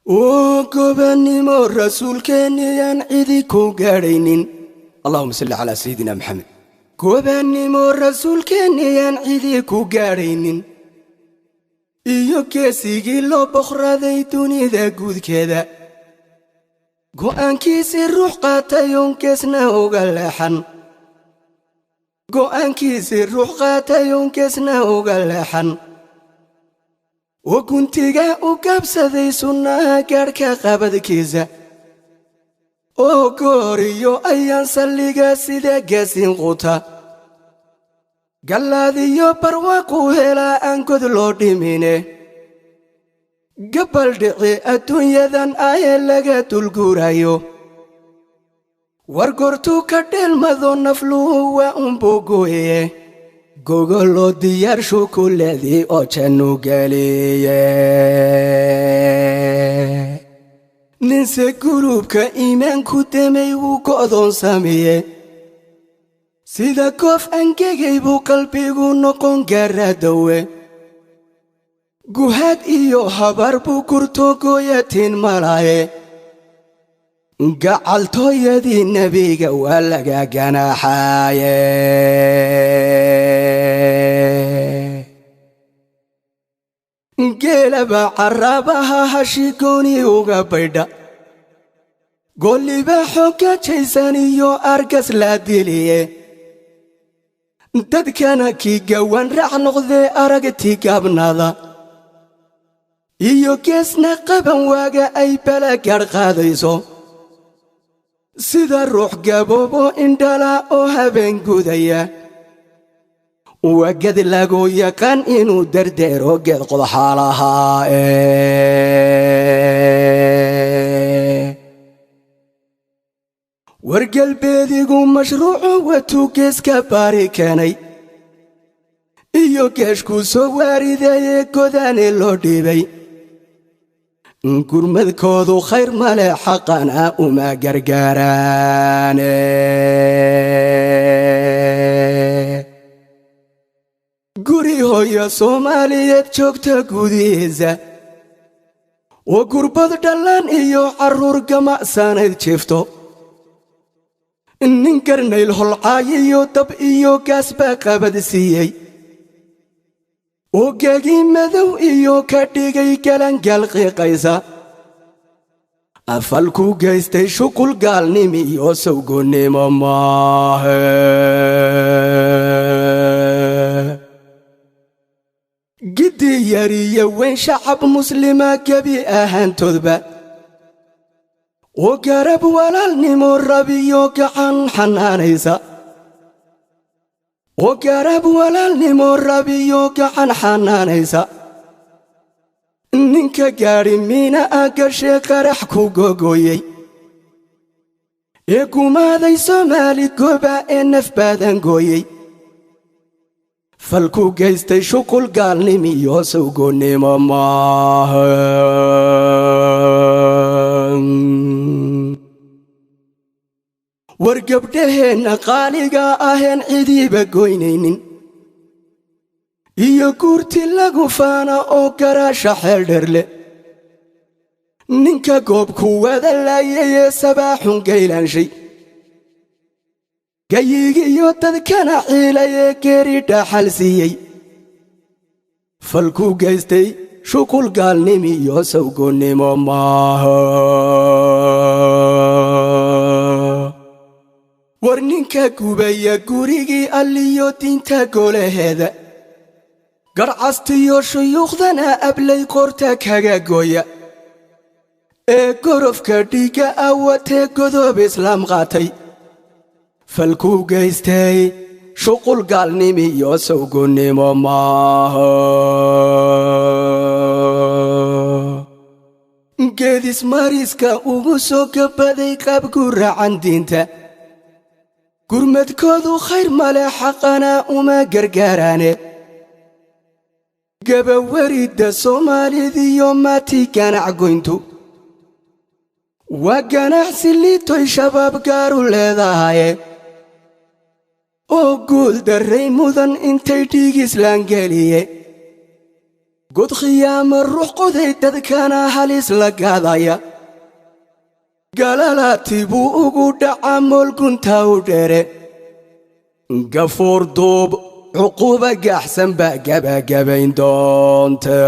Oo gobannimo rasuulkeenniyaan cidi ku gaadhaynin. Allahuma salli calaa sayidina Maxamed. Gobannimo rasuulkeenniyaan cidi ku gaadhaynin iyo geesigii loo boqraday dunida guudkeeda, go'aankiisii ruux qaatay oon geesna uga leexan, go'aankiisii ruux qaatay oon geesna uga leexan, oo guntiga u gaabsaday sunnaha gaadhka qabadkiisa, oo gooriyo ayaan salliga sida geesin quta, gallaadiyo barwaaqu helaa aan god loo dhimine. Gabaldhici adduunyadan ahee laga dulguurayo, war goortuu ka dheelmado nafluhu waa unbugoye, gogoloo diyaarshu ku leedii oo jannu geliye. Ninse guluubka iimaanku demay wuu go'doon sameeye, sida goof angegay buu qalbigu noqon gaaradowe, guhaad iyo habaar buu gurto gooyatiin malaaye. Gacaltooyadii nebiga waa laga ganaaxaaye. Geelaba caraabaha hashi gooni uga baydha, golliba xooga jaysan iyo argas la diliye, dadkana kii gawan raac noqdee aragti gaabnaada iyo geesna qaban waaga ay balagadh qaadayso, sida ruux gaboobo indhala oo habeen gudaya, waa ged lagu yaqaan inuu derdeero geed qodaxaa lahaa. Wargalbeedigu mashruucu watuu geeska baari keenay iyo geeshkuu soo waarideeye godaane loo dhiibay, gurmadkoodu khayr male xaqana uma gargaaraane. Guri hooyo Soomaaliyeed joogta gudihiisa oo gurbad dhallaan iyo carruur gamacsanayd jiifto, nin garnayl holcaayiyo dab iyo gaas baa qabad siiyey, oo geegi madow iyo ka dhigay galangal qiiqaysa, afalku geystay shuqul gaalnimi iyo sawgonnimo maahe. Giddi yariyo weyn shacab muslima gebi ahaantoodba oo garab walaalnimo rabiyo gacan xanaanaysa, oo garab walaalnimo rabiyo gacan xanaanaysa, ninka gaadhi miina a gashee qarax ku gogoyey ee gumaaday Soomaali goba ee naf baadan gooyey, falku geystay shuqul gaalnimi iyo sawgonnimo maaha. War gabdhaheenna qaaliga aheen cidiiba goynaynin iyo guurti lagu faana oo garaasha xeeldherle, ninka goobku wada laayayee sabaaxun gaylaanshay gayigiyo dadkana ciilayee geeri dhaxal siiyey, falku geystay shuqul gaalnimi iyo sawgonnimo maaha. War ninka gubaya gurigii alliyo diinta golaheeda, garhcastiyo shuyuukhdana ablay qorta kaga gooya, ee gorofka dhiigga awatee godoob islaam qaatay, falku geystay shuqul gaalnimi iyo sawgonnimo maaha. Geedismariska ugu soo gabaday qaab guracan diinta, gurmadkoodu khayr male xaqana uma gargaaraane. Gabawaridda Soomaalidiyo mati ganac goyntu waa ganacsi liitoy shabaab gaaru leedahaye, oo guul darray mudan intay dhiig islaangeliye. God khiyaama ruux qoday dadkana halis la gaadaya, galalaati buu ugu dhaca moolgunta u dheere. Gafuur duub cuquuba gaaxsan baa gabagabayn doonta.